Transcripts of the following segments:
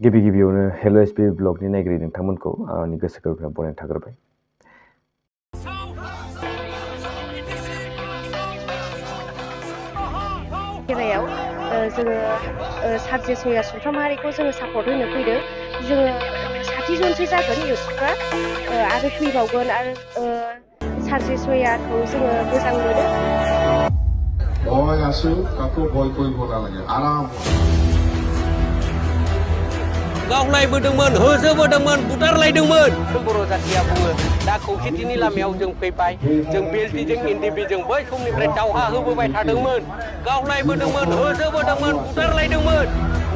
गिबि गिबियावनो हेल' एसपि ब्लगनि नायगिरि नोंथांमोनखौ आंनि गोसो गोरबोनिफ्राय बरायनाय थाग्रोबाय। खेरायाव जोङो सार्जे सया सुमफ्रामारिखौ जोङो सापर्ट होनो फैदों। जोङो 60 जनसो जागोन इउथ्सफ्रा आरो फैबावगोन आरो सार्जे सयाखौ जोङो मोजां मोनो। गावलायबोदोंमोन, होसोबोदोंमोन, बुथारलायदोंमोन। बर' जाथिया बुङो दा खौसेथिनि लामायाव जों फैबाय, जों बेलटिजों इन्दिबिजों बै समनिफ्राय दावहा होबोबाय थादोंमोन, गावलायबोदोंमोन, होसोबोदोंमोन, बुथारलायदोंमोन।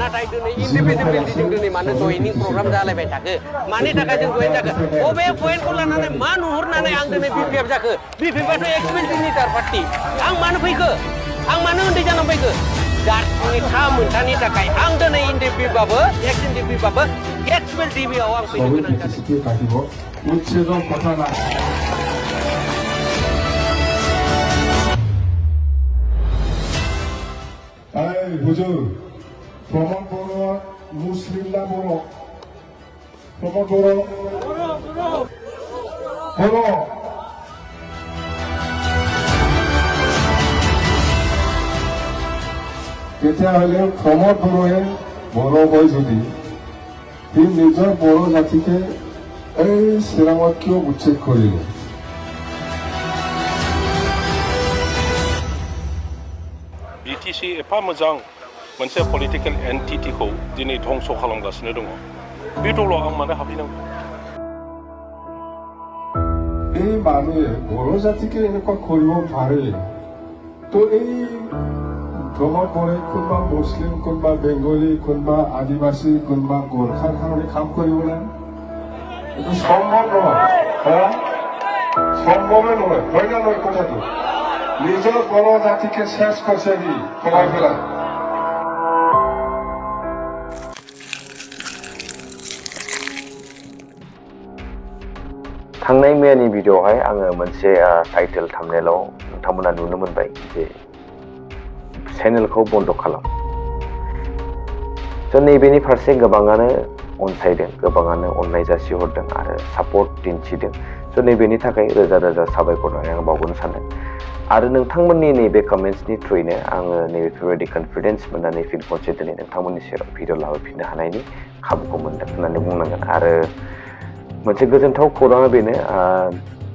नाथाय दिनै इन्दिभिजुवेल बेलटिजों दिनै मानो जयनिं प्रग्राम जालायबाय थाखो? मानि थाखाय जों जयेन जाखो? बबे पइन्टखौ लानानै मा नुहुरनानै आं दिनै बिपिएफ जाखो? बिपिएफआथ' एक्स-मिलिटारि पार्टि। आं मानो फैखो? आं मानो उन्दै जानानै फैखो? जाथिनि मोनथानि थाखाय आं दिनै इन्डिपिबाबो एक्स-इन्डिपिबाबो एक्स-मिलिटारिआव आं फैनो गोनां जादों। हुजूर प्रमोद बड़ो मुस्लिमला बड़ो प्रमोद बड़ो बड़ो তেতিয়াহ'লে প্ৰমোদ বড়োৱে বড়ো হয় যদি সি নিজৰ বড়ো জাতিকে এই চিৰাঙত কিয় উচ্ছেদ কৰিলে? BTC एफा मोजां मोनसे पलिटिकेल एन्टिटिखौ दिनै धंस खालामगासिनो दङ। बे दलाव आं मानो हाबहैनांगौ? এই মানুহে বড়ো জাতিকে এনেকুৱা কৰিব পাৰে তো এই প্ৰমোদ বড়োৱে কোনোবা মুছলিম, কোনোবা বেংগলী, কোনোবা আদিবাসী, কোনোবা গোৰ্খাৰ কাৰণে কাম কৰিব নাই? এইটো সম্ভৱ নহয়, সম্ভৱে নহয়, হয় না নহয় কথাটো? নিজৰ বড়ো জাতিকে শেষ করছে কি সবাই পেলায়। थांनाय मैयानि भिडिअआवहाय आङो मोनसे टाइटेल थाम्बनेइलाव नोंथांमोना नुनो मोनबाय जे चेनेलखौ बन्द खालाम। स' नैबेनि फारसे गोबाङानो अनसायदों, गोबाङानो अननाय जासिहरदों आरो सापर्ट दिन्थिदों। स' नैबेनि थाखाय रोजा रोजा साबायखर होननानै आं बावगोनो सानदों। आरो नोंथांमोननि नैबे कमेन्ट्सनि थ्रुयैनो आङो नैबेफोरबायदि कनफिडेन्स मोननानै फिन खनसे दिनै नोंथांमोननि सेराव भिडिअ लाबोफिननो हानायनि खाबुखौ मोनदों होननानै बुंनांगोन। आरो मोनसे गोजोनथाव खौराङा बेनो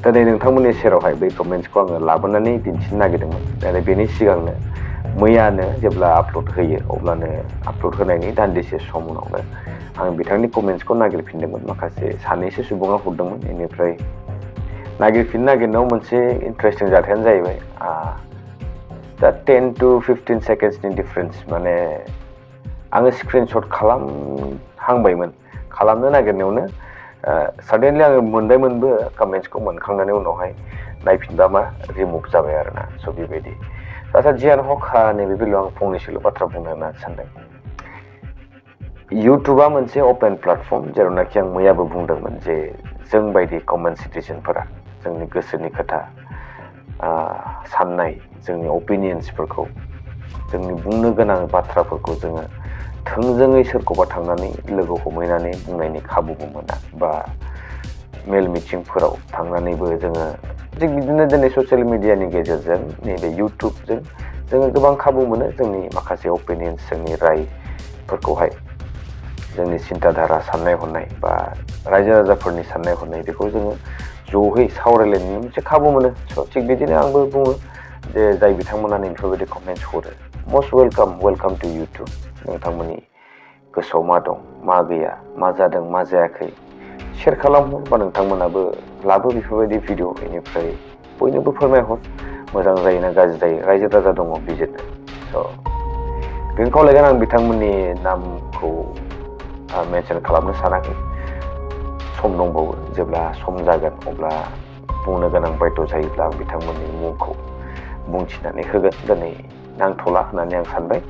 दिनै नोंथांमोननि सेरावहाय बै कमेन्ट्सखौ आङो लाबोनानै दिन्थिनो नागिरदोंमोन। आरो बेनि सिगांनो मैयानो जेब्ला आपल'ड होयो अब्लानो आपल'ड होनायनि दान्दिसे सम उनावनो आं बिथांनि कमेन्ट्सखौ नागिरफिनदोंमोन। माखासे सानैसो सुबुङा हरदोंमोन। बेनिफ्राय नागिरनायाव मोनसे इन्टारेस्टिं जाथायानो जाहैबाय दा 10 to 15 सेकेन्डसनि डिफारेन्स। माने आङो स्क्रिनशट खालामहांबायमोन, खालामनो नागिरनायावनो साडेनलि आङो मोनबायमोनबो कमेन्ट्सखौ मोनखांनानै उनावहाय नायफिनबा मा रिमुभ जाबाय आरोना। स' बेबायदि दा जियानो हक नैबे बेलायाव आं फंनैसोल' बाथ्रा बुंनो होननानै सानदों। इउटुबा मोनसे अपेन प्लेटफर्म, जेरावनाखि आं मैयाबो बुंदोंमोन जे जों बायदि कमन सिटिजेनफोरा जोंनि गोसोनि खोथा, साननाय, जोंनि अपिनियन्सफोरखौ, जोंनि बुंनो गोनां बाथ्राफोरखौ जोङो थोंजोङै सोरखौबा थांनानै लोगो हमहैनानै बुंनायनि खाबुबो मोना, बा मेल मिटिंफोराव थांनानैबो जोङो थिग बिदिनो दिनै ससियेल मिडियानि गेजेरजों नैबे इउटुबजों जोङो गोबां खाबु मोनो जोंनि माखासे अपिनियन्स, जोंनि रायफोरखौहाय, जोंनि सिन्ताधारा, साननाय हनाय बा रायजो राजाफोरनि साननाय हनाय बेखौ जोङो ज'है सावरायलायनायनि मोनसे खाबु मोनो। स' थिग बिदिनो आंबो बुङो जे जाय बिथांमोना बेफोरबायदि कमेन्ट्स हरो, मस्ट वेलकाम टु इउटुब। नोंथांमोननि गोसोआव मा दं, मा गैया, मा जादों, मा जायाखै शेयार खालामहर, बा नोंथांमोनाबो लाबो बेफोरबायदि भिडिअ। बेनिफ्राय बयनोबो फोरमायहर मोजां जायोना गाज्रि जायो, रायजो राजा दङ बिजिरनो। स' बेखौ खावलायगोन। आं बिथांमोननि नामखौ मेनसन खालामनो सानाखै, सम दंबावो। जेब्ला सम जागोन अब्ला बुंनो गोनां बायद' जायोब्ला आं बिथांमोननि मुंखौ बुंथिनानै होगोन। दिनै नांथ'ला होननानै आं सानबाय।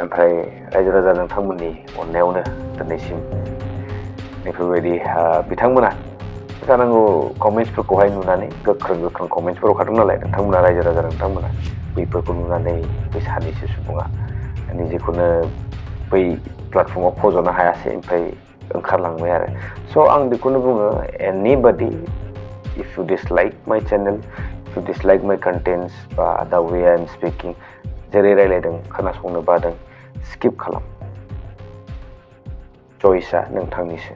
ओमफ्राय रायजो राजा नोंथांमोननि अननायावनो दिनैसिम बेफोरबायदि बिथांमोना जानांगौ कमेन्ट्सफोरखौहाय नुनानै गोख्रों कमेन्ट्सफोर हरखादों नालाय नोंथांमोना, रायजो राजा नोंथांमोना बैफोरखौ नुनानै बै सानैसो सुबुङा निजेखौनो बै प्लेटफर्माव फज'नो हायासै ओमफ्राय ओंखारलांबाय आरो स' आं बेखौनो बुङो anybody if you dislike my channel if you dislike my contents बा the way I am speaking जेरै रायलायदों खोनासंनो बादों स्किप खालाम चइसआ नोंथांनिसो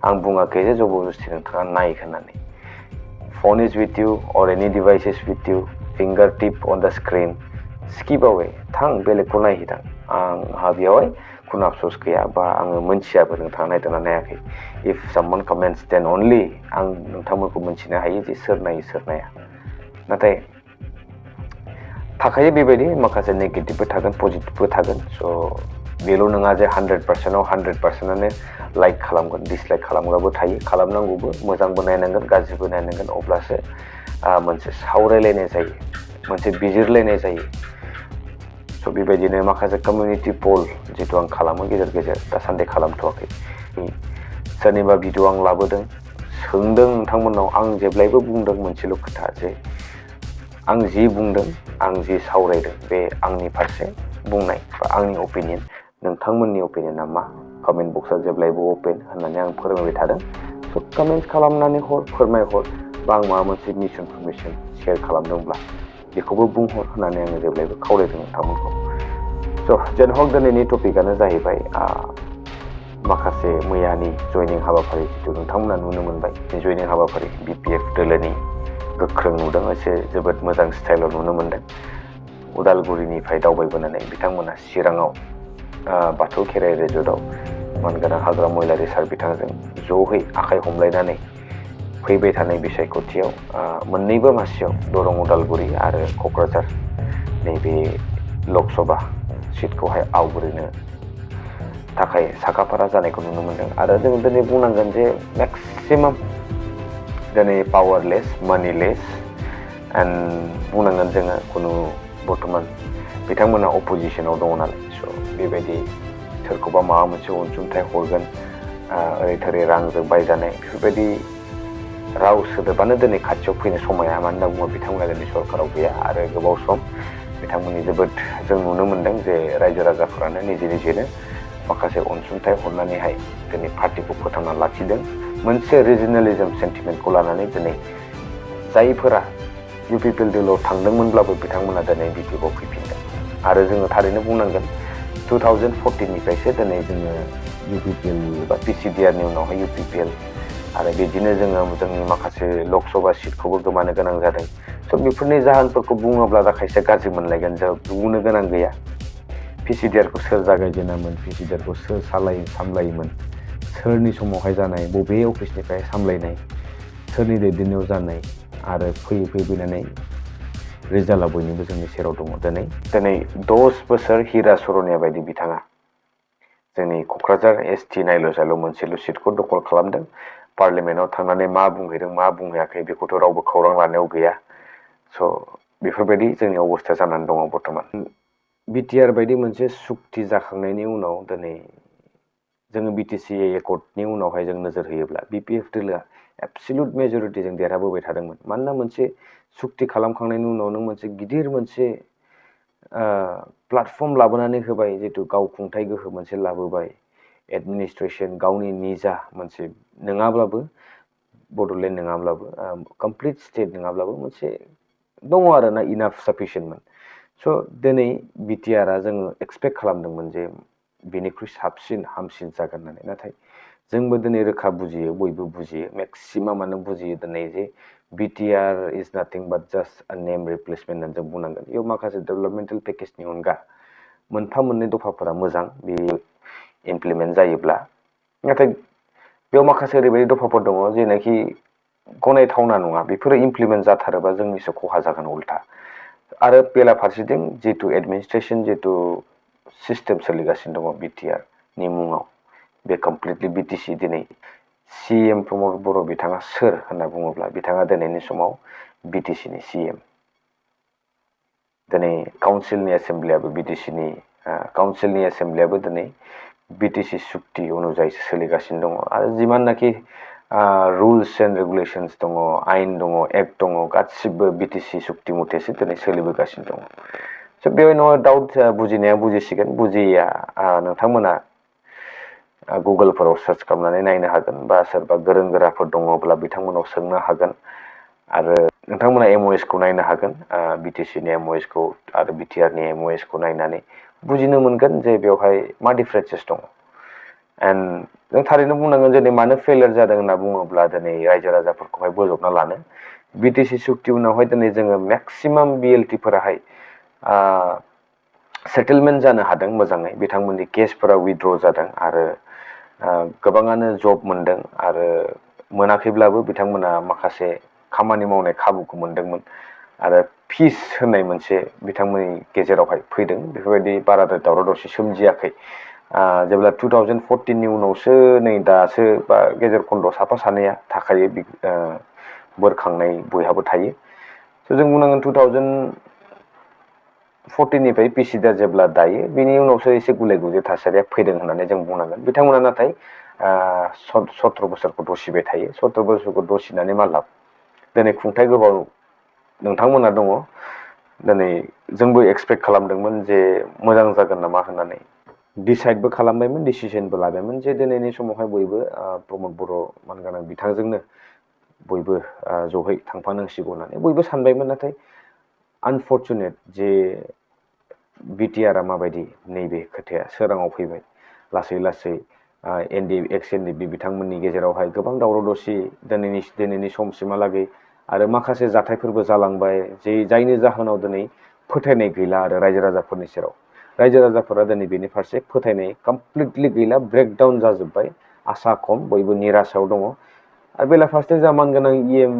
आं बुङाखै जे जबरदस्ति नोंथाङा नाय होननानै phone is with you or any device is with you finger tip on the screen skip away थां बेलेगखौ नायहैदां आंहा बेयावहाय खुनु आफसोस गैया बा आङो मोनथियाबो नोंथाङा नायदोंना नायाखै if someone comments then only आं नोंथांमोनखौ मोनथिनो हायो जे सोर नायो सोर नाया नाथाय थाखायो बेबायदि माखासे नेगेटिभबो थागोन पजिटिभबो थागोन स' बेल' नङा जे 100%आव 100%आनो लाइक खालामगोन डिसलाइक खालामग्राबो थायो खालामनांगौबो मोजांबो नायनांगोन गाज्रिबो नायनांगोन अब्लासो मोनसे सावरायलायनाय जायो मोनसे बिजिरलायनाय जायो स' बेबायदिनो माखासे कमिउनिटि पल जितु आं खालामो गेजेर गेजेर दासान्दि खालामथ'वाखै सोरनिबा भिडिअ आं लाबोदों सोंदों नोंथांमोननाव आं जेब्लायबो बुंदों मोनसेल' खोथा जे आं जि बुंदों आं जि सावरायदों बे आंनि फारसे बुंनाय बा आंनि अपिनियन नोंथांमोननि अपिनियना मा कमेन्ट बक्सआ जेब्लायबो अपेन होननानै आं फोरमायबाय थादों स' कमेन्ट खालामनानै हर फोरमायहर बा आं माबा मोनसे मिस इनफरमेसन शेयार खालामदोंब्ला बेखौबो बुंहर होननानै आङो जेब्लायबो खावलायदों नोंथांमोनखौ स' जेन हक दिनैनि टपिकआनो जाहैबाय माखासे मैयानि जयनिं हाबाफारि जितु नोंथांमोना नुनो मोनबाय बे जयनिं हाबाफारि BPF दोलोनि गोख्रों नुदों एसे जोबोद मोजां स्टाइलाव नुनो मोनदों उदालगुरिनिफ्राय दावबायबोनानै बिथांमोना चिराङाव बाथौ खेराइ रिजर्टआव मानगोनां हाग्रा महिलारि सार बिथांजों ज'है आखाइ हमलायनानै फैबाय थानाय बिसायख'थियाव मोननैबो मासियाव दरं उदालगुरि आरो क'क्राझार नैबे लकसभा सिटखौहाय आवग्रिनो थाखाय साखाफारा जानायखौ नुनो मोनदों आरो जों दिनै बुंनांगोन जे मेक्सिमाम दिनै पावारलेस मानिलेस एन्ड बुंनांगोन जोङो खुनु बर्थमान बिथांमोना अपोजिसनाव दङ नालाय स' बेबायदि सोरखौबा माबा मोनसे अनसुंथाइ हरगोन ओरै थोरै रांजों बायजानाय बेफोरबायदि राव सोदोबानो दिनै खाथियाव फैनो समाया मानो होनना बुङोब्ला बिथांमोना दिनै सरकाराव गैया आरो गोबाव सम बिथांमोननि जोबोद जों नुनो मोनदों जे रायजो राजाफोरानो निजेनो माखासे अनसुंथाइ हरनानैहाय दिनै पार्टिखौ फोथांना लाखिदों मोनसे रिजनेलिजम सेन्टिमेन्टखौ लानानै दिनै जायफोरा UPPL दोलोआव थांदोंमोनब्लाबो बिथांमोना दिनै BPFआव फैफिनदों आरो जोङो थारैनो बुंनांगोन 2014निफ्रायसो दिनै जोङो UPPL बा PCDRनि उनावहाय UPPL आरो बिदिनो जोङो जोंनि माखासे लकसभा सिटखौबो गोमानो गोनां जादों स' बेफोरनि जाहोनफोरखौ बुङोब्ला दा खायसे गाज्रि मोनलायगोन जों बुंनो गोनां गैया PCDRखौ सोर जागायजेनामोन PCDRखौ सोर सामलायोमोन सोरनि समावहाय जानाय बबे अफिसनिफ्राय सामलायनाय सोरनि दैदेननायाव जानाय आरो फैयै फैनानै रिजाल्टआ बयनिबो जोंनि सेराव दङ दिनै 10 बोसोर हिरा सरनिया बायदि बिथाङा जोंनि क'क्राझार ST नायल' जायल' मोनसेल' सिटखौ दखल खालामदों पार्लियामेन्टआव थांनानै मा बुंहैदों मा बुंहैयाखै बेखौथ' रावबो खौरां लानायाव गैया स' बेफोरबायदि जोंनि अबस्था जानानै दङ बर्थमान BTR बायदि मोनसे सुक्ति जाखांनायनि उनाव दिनै जोङो BTC एकर्डनि उनावहाय जों नोजोर होयोब्ला BPF दोलोआ एबसलिउट मेजरिटिजों देरहाबोबाय थादोंमोन मानोना मोनसे सुक्ति खालामखांनायनि उनाव नों मोनसे गिदिर मोनसे प्लेटफर्म लाबोनानै होबाय जितु गावखुंथाय गोहो मोनसे लाबोबाय एडमिनिस्ट्रेसन गावनि निजा मोनसे नङाब्लाबो बड'लेण्ड नङाब्लाबो कमप्लिट स्टेट नङाब्लाबो मोनसे दङ आरोना इनाफ साफिसियेन्टमोन स' दिनै BTRआ जोङो एक्सपेक्ट खालामदोंमोन जे बेनिख्रुइ साबसिन हामसिन जागोन होननानै नाथाय जोंबो दिनै रोखा बुजियो बयबो बुजियो मेक्सिमामानो बुजियो दिनै जे BTR इज नाथिं बाट जास्ट आ नेम रिप्लेसमेन्ट होननानै जों बुंनांगोन बेयाव माखासे डेभेलपमेन्टेल पेकेजनि अनगा मोनफा मोननै दफाफोरा मोजां बे इमप्लिमेन्ट जायोब्ला नाथाय बेयाव माखासे ओरैबायदि दफाफोर दङ जेनाखि गनायथावना नङा बेफोरो इमप्लिमेन्ट जाथारोबा जोंनिसो खहा जागोन उल्था आरो बेलाफारसेथिं जितु एडमिनिस्ट्रेसन जितु सिस्टेम सोलिगासिनो दङ BTRनि मुङाव बे कमप्लिटलि BTC दिनै CM प्रमद बर' बिथाङा सोर होनना बुङोब्ला बिथाङा दिनैनि समाव BTCनि CM दिनै काउन्सिलनि एसेम्ब्लियाबो काउन्सिलनि एसेम्ब्लियाबो दिनै BTC सुक्ति अनुजायैसो सोलिगासिनो दङ आरो जिमाननाखि रुल्स एन्ड रेगुलेसन्स दङ आयेन दङ एक्ट दङ गासिबो BTC सुक्ति मथेसो दिनै सोलिबोगासिनो दङ स' बेयाव नो डाउट बुजिनाया बुजिसिगोन बुजियैया नोंथांमोना गुगोलफोराव सार्च खालामनानै नायनो हागोन बा सोरबा गोरों गोराफोर दङब्ला बिथांमोनाव सोंनो हागोन आरो नोंथांमोना MOS खौ नायनो हागोन BTC नि MOS खौ आरो BTR नि MOS खौ नायनानै बुजिनो मोनगोन जे बेवहाय मा डिफारेन्सेस दङ एन्ड जों थारैनो बुंनांगोन दिनै मानो फेलियर जादों होनना बुङोब्ला दिनै रायजो राजाफोरखौहाय बोजबना लानो BTC सुक्ति उनावहाय दिनै जोङो मेक्सिमाम BLT फोराहाय सेटेलमेन्ट जानो हादों मोजाङै बिथांमोननि केसफोरा उइथड्र जादों आरो गोबाङानो जब मोनदों आरो मोनाखैब्लाबो बिथांमोना माखासे खामानि मावनाय खाबुखौ मोनदोंमोन आरो पिस होननाय मोनसे बिथांमोननि गेजेरावहाय फैदों बेफोरबायदि बाराद्राय दावराव दावसि सोमजियाखै जेब्ला 2014 नि उनावसो नै दासो बा गेजेर खन्द'आव साफा सानैया थाखायो बोरखांनाय बयहाबो थायो स' जों बुंनांगोन 2014 निफ्राय पिसिदा जेब्ला दायो बेनि उनावसो एसे गुलाय गुजाय थासारिया फैदों होननानै जों बुंनांगोन बिथांमोना नाथाय 17 बोसोरखौ दसिबाय थायो 17 बोसोरखौ दसिनानै मा लाब दिनै खुंथाय गोबाव नोंथांमोना दङ दिनै जोंबो एक्सपेक्ट खालामदोंमोन जे मोजां जागोन नामा होननानै डिसाइडबो खालामबायमोन डिसिजनबो लाबायमोन जे दिनैनि समावहाय बयबो प्रमद बर' मानगोनां बिथांजोंनो बयबो जहै थांफानांसिगौ होननानै बयबो सानबायमोन नाथाय आनफर्चुनेट जे BTR माबायदि नैबे खोथाया सोराङाव फैबाय लासै लासै एक्स NDP बिथांमोननि गेजेरावहाय गोबां दावराव दावसि दिनैनि समसिमहालागै आरो माखासे जाथायफोरबो जालांबाय जायनि जाहोनाव दिनै फोथायनाय गैला आरो रायजो राजाफोरनि सेराव रायजो राजाफोरा दिनै बेनि फारसे फोथायनाय कमप्लिटलि गैला ब्रेकडाउन जाजोब्बाय आसा खम बयबो निराशायाव दङ आरो बेलाफारसे जा मानगोनां EM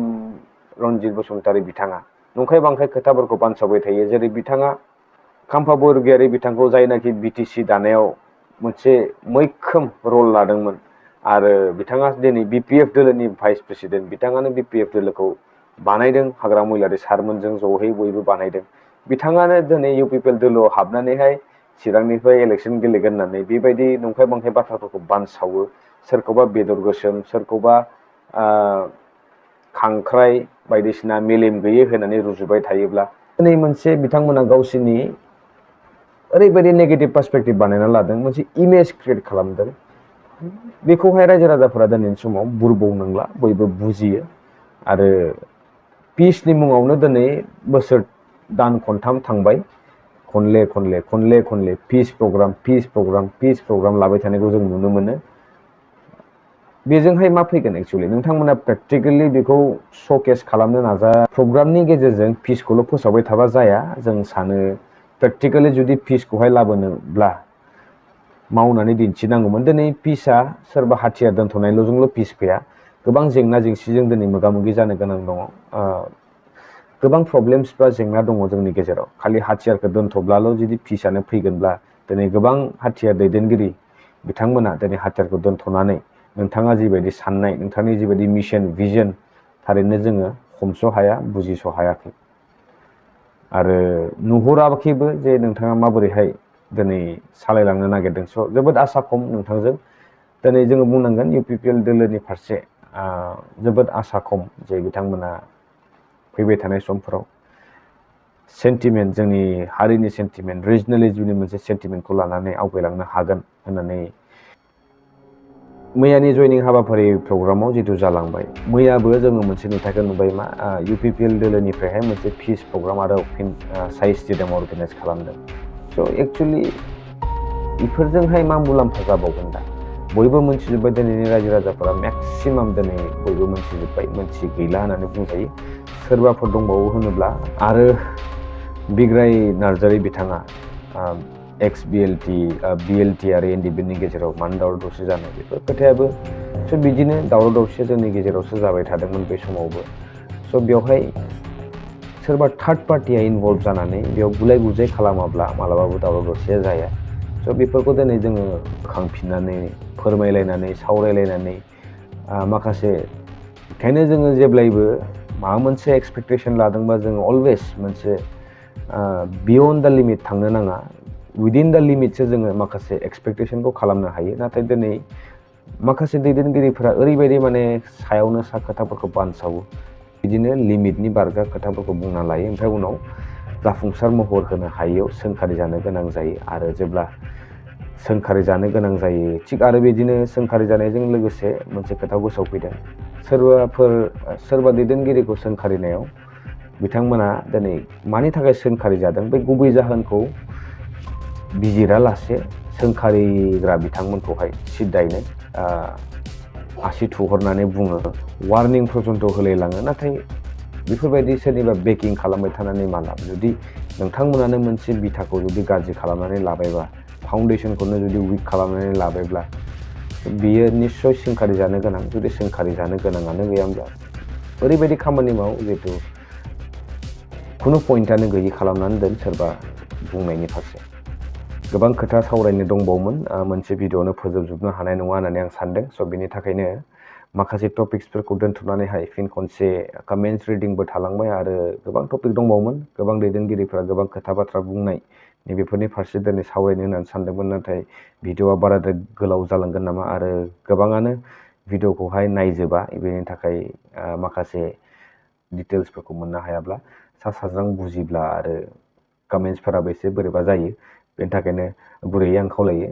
रनजित बसुमतारी बिथाङा नंखाय बांखाय खोथाफोरखौ बानसावबाय थायो जेरै बिथाङा खाम्फा बरगयारी बिथांखौ जायनाखि BTC दानायाव मोनसे मैखोम रल लादोंमोन आरो बिथाङा दिनै BPF दोलोनि भाइस प्रेसिडेन्ट बिथाङानो BPF दोलोखौ बानायदों हाग्रा मैलारि सारमोनजों जयै बयबो बानायदों बिथाङानो दिनै UPPL दोलोआव हाबनानैहाय चिरांनिफ्राय इलेक्सन गेलेगोन होननानै बेबायदि नंखाय बांखाय बाथ्राफोरखौ बानसावो सोरखौबा बेदर गोसोम सोरखौबा खांख्राइ बायदिसिना मेलेम गैयै होनानै रुजुबाय थायोब्ला दिनै मोनसे बिथांमोना गावसोरनि ओरैबायदि नेगेटिभ पार्सपेक्टिभ बानायना लादों मोनसे इमेज क्रिएट खालामदों बेखौहाय रायजो राजाफोरा दिनैनि समाव बुरबाव नंला बयबो बुजियो आरो पिसनि मुङावनो दिनै बोसोर दान खनथाम थांबाय खनले पिस प्रग्राम लाबाय थानायखौ जों नुनो मोनो बेजोंहाय मा फैगोन एक्चुअलि नोंथांमोना प्रेक्टिकेलि बेखौ श'केस खालामनो नाजा प्रग्रामनि गेजेरजों पिसखौल' फोसावबाय थाबा जाया जों सानो प्रेक्टिकेलि जुदि पिसखौहाय लाबोनोब्ला मावनानै दिन्थिनांगौमोन दिनै पिसआ सोरबा हाथियार दोनथ'नायल'जोंल' पिस फैया गोबां जेंना जेंसिजों दिनै मोगा मोगि जानो गोनां दङ गोबां प्रब्लेम्स बा जेंना दङ जोंनि गेजेराव खालि हाथियारखौ दोनथ'ब्लाल' जुदि पिसआनो फैगोनब्ला दिनै गोबां हाथियार दैदेनगिरि बिथांमोना दिनै हाथियारखौ दोनथ'नानै नोंथाङा जिबायदि साननाय नोंथांनि जिबायदि मिशन भिजन थारैनो जोङो हमस' हाया बुजिस' हायाखै आरो नुहुराखैबो जे नोंथाङा माबोरैहाय दिनै सालायलांनो नागिरदों स' जोबोद आसा खम नोंथांजों दिनै जोङो बुंनांगोन UPPL दोलोनि फारसे जोबोद आसा खम जे बिथांमोना फैबाय थानाय समफोराव सेन्टिमेन्ट जोंनि हारिनि सेन्टिमेन्ट रिजनेलिज्मनि मोनसे सेन्टिमेन्टखौ लानानै आवगायलांनो हागोन होननानै मैयानि जयनिं हाबाफारि प्रग्रामाव जिथु जालांबाय मैयाबो जोङो मोनसे नुथायखौ नुबाय मा UPPL दोलोनिफ्रायहाय मोनसे पिस प्रग्राम आरो साइ स्टेडियाम अर्गानाइज खालामदों स' एक्चुअलि बेफोरजोंहाय मा मुलाम्फा जाबावगोन दा बयबो मोनथिजोब्बाय दिनैनि रायजो राजाफोरा मेक्सिमाम दिनै बयबो मोनथिजोब्बाय मोनथि गैला होननानै बुंजायो सोरबाफोर दंबावो होनोब्ला आरो बिग्राय नार्जारी बिथाङा एक्स BLT आरो NDPनि गेजेराव मानो दावराव दावसि जानाय बेफोर खोथायाबो स' बिदिनो दावराव दावसिया जोंनि गेजेरावसो जाबाय थादोंमोन बे समावबो स' बेवहाय सोरबा थार्ड पार्टिया इनभल्भ जानानै बेयाव गुलाय गुजाय खालामाब्ला मालाबाबो दावराव दावसिया जाया स' बेफोरखौ दिनै जोङो बोखांफिननानै फोरमायलायनानै सावरायलायनानै माखासे ओंखायनो जोङो जेब्लायबो माबा मोनसे एक्सपेक्टेसन लादोंबा जोङो अलवेज मोनसे बियन्ड द लिमिट थांनो नाङा उइदिन द लिमिटसो जोङो माखासे एक्सपेक्टेसनखौ खालामनो हायो नाथाय दिनै माखासे दैदेनगिरिफोरा ओरैबायदि माने सायावनो सा खोथाफोरखौ बानसावो बिदिनो लिमिटनि बारगा खोथाफोरखौ बुंना लायो ओमफ्राय उनाव जाफुंसार महर होनो हायैयाव सोंखारि जानो गोनां जायो आरो जेब्ला सोंखारि जानो गोनां जायो। थिग आरो बिदिनो सोंखारि जानायजों लोगोसे मोनसे खोथा गोसोआव फैदों, सोरबा दैदेनगिरिखौ सोंखारिनायाव बिथांमोना दिनै मानि थाखाय सोंखारि जादों बे गुबै जाहोनखौ बिजिरालासे सोंखारिग्रा बिथांमोनखौहाय सिदायैनो आसि थुहरनानै बुङो, वार्निं पर्यन्त होलायलाङो। नाथाय बेफोरबायदि सोरनिबा बेकिं खालामबाय थानानै माला, जुदि नोंथांमोनानो मोनसे बिथाखौ जुदि गाज्रि खालामनानै लाबायबा, फाउन्डेसनखौनो जुदि उइक खालामनानै लाबायब्ला, बियो निस्सय सोंखारि जानो गोनां। जुदि सोंखारि जानो गोनाङानो गैयामोनब्ला ओरैबायदि खामानि माव जिहेतु खुनु पइन्टआनो गैयि खालामनानै दोन सोरबा बुंनायनि फारसे। गोबां खोथा सावरायनो दंबावोमोन, मोनसे भिडिअ'नो फोजोबजोबनो हानाय नङा होननानै आं सानदों। स' बेनि थाखायनो माखासे टपिक्सफोरखौ दोनथ'नानैहाय फिन खनसे कमेन्ट्स रिडिंबो थालांबाय आरो गोबां टपिक दंबावोमोन, गोबां दैदेनगिरिफोरा गोबां खोथा बाथ्रा बुंनाय नैबेफोरनि फारसे दिनै सावरायनो होननानै सानदोंमोन। नाथाय भिडिअ'आ बाराद्राय गोलाव जालांगोन नामा आरो गोबाङानो भिडिअ'खौहाय नायजोबा, बेनि थाखाय माखासे डिटेल्सफोरखौ मोननो हायाब्ला सा साज्रां बुजिब्ला आरो कमेन्ट्सफोराबो एसे बोरैबा जायो। बेनि थाखायनो गुरैयै आं खावलायो,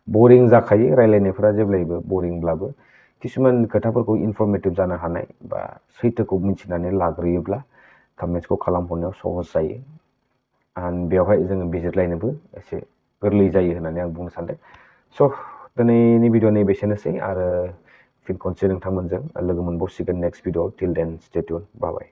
बरिं जाखायो रायलायनायफोरा जेब्लायबो बरिंब्लाबो किसुमान खोथाफोरखौ इनफरमेटिभ जानो हानाय बा सैथोखौ मिथिनानै लाग्रोयोब्ला कमेन्ट्सखौ खालामहरनायाव सहज जायो। बेवहाय जोङो बिजिरलायनोबो एसे गोरलै जायो होननानै आं बुंनो सानदों। स' दिनैनि भिडिअ' नैबेसेनोसै आरो फिन खनसे नोंथांमोनजों लोगो मोनबावसिगोन नेक्स्ट भिडिअ'। टिल देन स्टे टिउन, बाय बाय।